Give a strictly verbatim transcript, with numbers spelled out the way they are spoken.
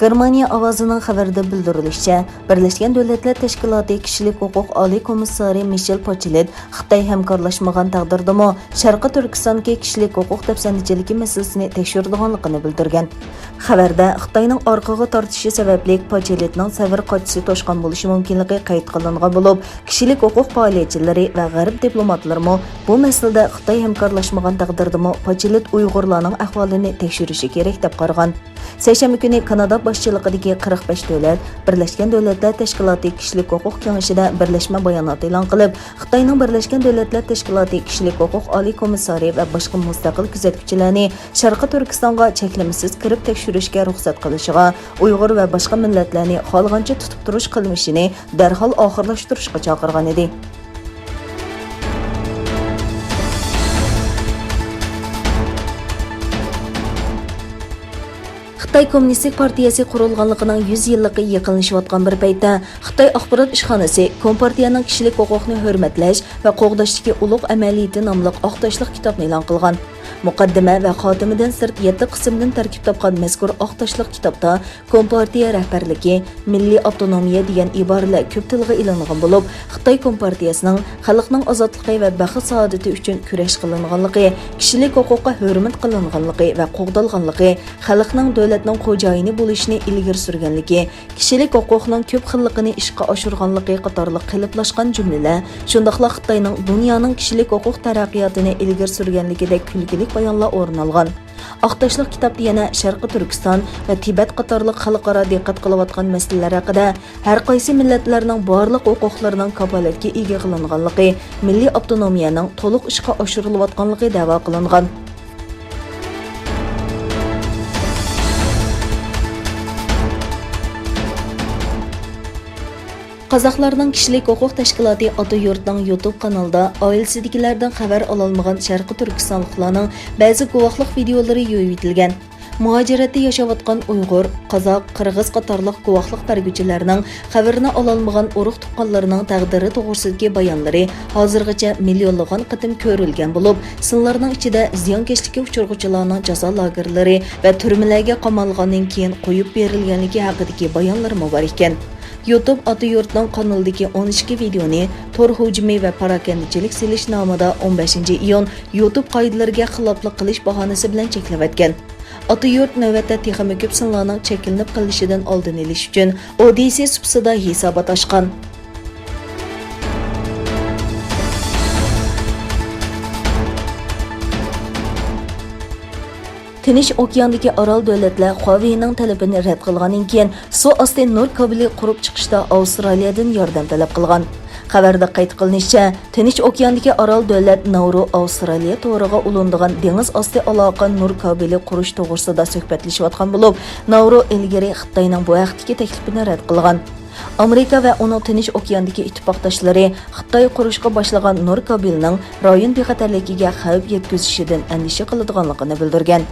گېرمانىيە ئاۋازىنىڭ خەۋىرىدە بىلدۈرۈلۈشىچە، بىرلەشكەن دۆلەتلەر تەشكىلاتى كىشىلىك ھوقۇق ئالىي كومىسسارى مىشېل پاچېلېت خىتاي ھەمكارلاشمىغان تەقدىردىمۇ، شەرقىي تۈركىستاندىكى كىشىلىك ھوقۇق دەپسەندىچىلىكى مەسىلىسىنى تەكشۈرىدىغانلىقىنى بىلدۈرگەن. خەۋەردە خىتاينىڭ ئارقىغا تارتىشى سەۋەبلىك پاچېلېتنىڭ سەۋر قاچىسى توشقان بولۇشى مۇمكىنلىكى قەيت قىلىنغان بولۇپ، كىشىلىك ھوقۇق پائالىيەتچىلىرى ۋە غەرب دىپلوماتلىرىمۇ بۇ مەسىلىدە خىتاي ھەمكارلاشمىغان تەقدىردىمۇ پاچېلېت ئۇيغۇرلارنىڭ ئەھۋالىنى تەكشۈرۈشى كېرەك دەپ قارىغان. سەيشەنبە كۈنى كانادا باشچىلىقىدىكى قىرىق بەش دۆلەت بىرلەشكەن دۆلەتلەر تەشكىلاتى كىشىلىك ھوقۇق كېڭىشىدە بىرلەشمە بايانات ئېلان قىلىپ، خىتاينىڭ بىرلەشكەن دۆلەتلەر تەشكىلاتى كىشىلىك ھوقۇق ئالىي كومىسسارى ۋە باشقا مۇستەقىل كۆزەتكۈچىلەرنى شەرقىي تۈركىستانغا چەكلىمىسىز كىرىپ تەكشۈرۈشكە رۇخسەت قىلىشىغا، ئۇيغۇر ۋە باشقا مىللەتلەرنى خالىغانچە تۇتۇپ تۇرۇش قىلمىشىنى دەرھال ئاخىرلاشتۇرۇشقا چاقىرغان ئىدى. خىتاي كوممۇنىستىك پارتىيەسى قۇرۇلغانلىقىنىڭ يۈز يىللىقى يېقىنلىشىۋاتقان بىر پەيتتە، خىتاي ئاخبارات ئىشخانىسى كومپارتىيەنىڭ كىشىلىك ھوقۇقنى ھۆرمەتلەش ۋە قوغداشتىكى ئۇلۇغ ئەمەلىيىتى ناملىق ئاق تاشلىق كىتابنى ئېلان قىلغان. مۇقەددىمە ۋە خاتىمىدىن سىرت يەتتە قىسىمدىن تەركىب تاپقان مەزكۇر ئاق تاشلىق كىتابتا كومپارتىيە رەھبەرلىكى، مىللىي ئاپتونومىيە دېگەن ئىبارىلەر كۆپ تىلغا ئېلىنغان بولۇپ، خىتاي كومپارتىيەسىنىڭ خەلقنىڭ ئازادلىقى ۋە بەخت-سائادىتى ئۈچۈن كۈرەش قىلىنغانلىقى، كىشىلىك ھوقۇققا ھۆرمەت قىلىنغانلىقى ۋە قوغدالغانلىقى، خەلقنىڭ دۆلەتنىڭ خوجايىنى بولۇشىنى ئىلگىرى سۈرگەنلىكى، كىشىلىك ھوقۇقنىڭ كۆپ خىللىقىنى ئىشقا ئاشۇرغانلىقى قاتارلىق قېلىپلاشقان جۈملىلەر، شۇنداقلا خىتاينىڭ دۇنيانىڭ كىشىلىك ھوقۇق تەرەققىياتىنى ئىلگىرى سۈرگەنلىكىدەك كۈلكىلىك بايانلار ئورۇن ئالغان. ئاق تاشلىق كىتابتا يەنە شەرقىي تۈركىستان ۋە تىبەت قاتارلىق خەلقئارا دىققەت قىلىۋاتقان مەسىلىلەر ھەققىدە، ھەر قايسى مىللەتلەرنىڭ بارلىق ھوقۇقلىرىنىڭ كاپالەتكە ئىگە قىلىنغانلىقى، مىللىي ئاپتونومىيەنىڭ تولۇق ئىشقا ئاشۇرۇلۇۋاتقانلىقى دەۋا قىلىنغان. قازاقلارنىڭ كىشىلىك ھوقۇق تەشكىلاتى ئاتا يۇرتنىڭ يۇتۇب قانىلىدا ئائىلىسىدىكىلەردىن خەۋەر ئالالمىغان شەرقىي تۈركىستانلىقلارنىڭ بەزى گۇۋاھلىق ۋىدىيولىرى يۇيۇۋېتىلگەن. مۇھاجىرەتتە ياشاۋاتقان ئۇيغۇر، قازاق، قىرغىز قاتارلىق گۇۋاھلىق بەرگۈچىلەرنىڭ خەۋىرىنى ئالالمىغان ئۇرۇق-تۇغقانلىرىنىڭ تەقدىرى توغرىسىدىكى بايانلىرى ھازىرغىچە مىليونلىغان قېتىم كۆرۈلگەن بولۇپ، سىنلارنىڭ ئىچىدە زىيانكەشلىككە ئۇچرىغۇچىلارنىڭ جازا لاگېرلىرى ۋە تۈرمىلەرگە قامالغاندىن كېيىن قويۇپ بېرىلگەنلىكى ھەققىدىكى بايانلىرىمۇ بار ئىكەن. يۇتۇب ئاتا يۇرتنىڭ قانىلىدىكى ئون ئىككى ۋىدىيونى تور ھۇجۇمى ۋە پاراكەندىچىلىك سېلىش نامىدا ئون بەشىنچى ئىيۇن يۇتۇب قائىدىلىرىگە خىلاپلىق قىلىش باھانىسى بىلەن چەكلەۋەتكەن. ئاتا يۇرت نۆۋەتتە تېخىمۇ كۆپ سىنلارنىڭ چەكلىنىپ قېلىشىدىن ئالدىنى ئېلىش ئۈچۈن ئودېسى سۇپىسىدا ھېسابات ئاچقان. تىنچ ئوكياندىكى ئارال دۆلەتلەر خۇاۋېينىڭ تەلىپىنى رەت قىلغاندىن كېيىن، سۇ ئاستى نۇر كابېلى قۇرۇپ چىقىشتا ئاۋسترالىيەدىن ياردەم تەلەپ قىلغان. خەۋەردە قايت قىلىنىشىچە، تىنچ ئوكياندىكى ئارال دۆلەت ناۋرۇ ئاۋسترالىيە تورىغا ئۇلىنىدىغان دېڭىز ئاستى ئالاقە نۇر كابېلى قۇرۇش توغرىسىدا سۆھبەتلىشىۋاتقان بولۇپ، ناۋرۇ ئىلگىرى خىتاينىڭ بۇ ھەقتىكى تەكلىپىنى رەت قىلغان. ئامېرىكا ۋە ئۇنىڭ تىنچ ئوكياندىكى ئىتتىپاقداشلىرى خىتاي قۇرۇشقا باشلىغان نۇر كابېلىنىڭ رايون بىخەتەرلىكىگە خەۋپ يەتكۈزۈشىدىن ئەندىشە قىلىدىغانلىقىنى بىلدۈرگەن.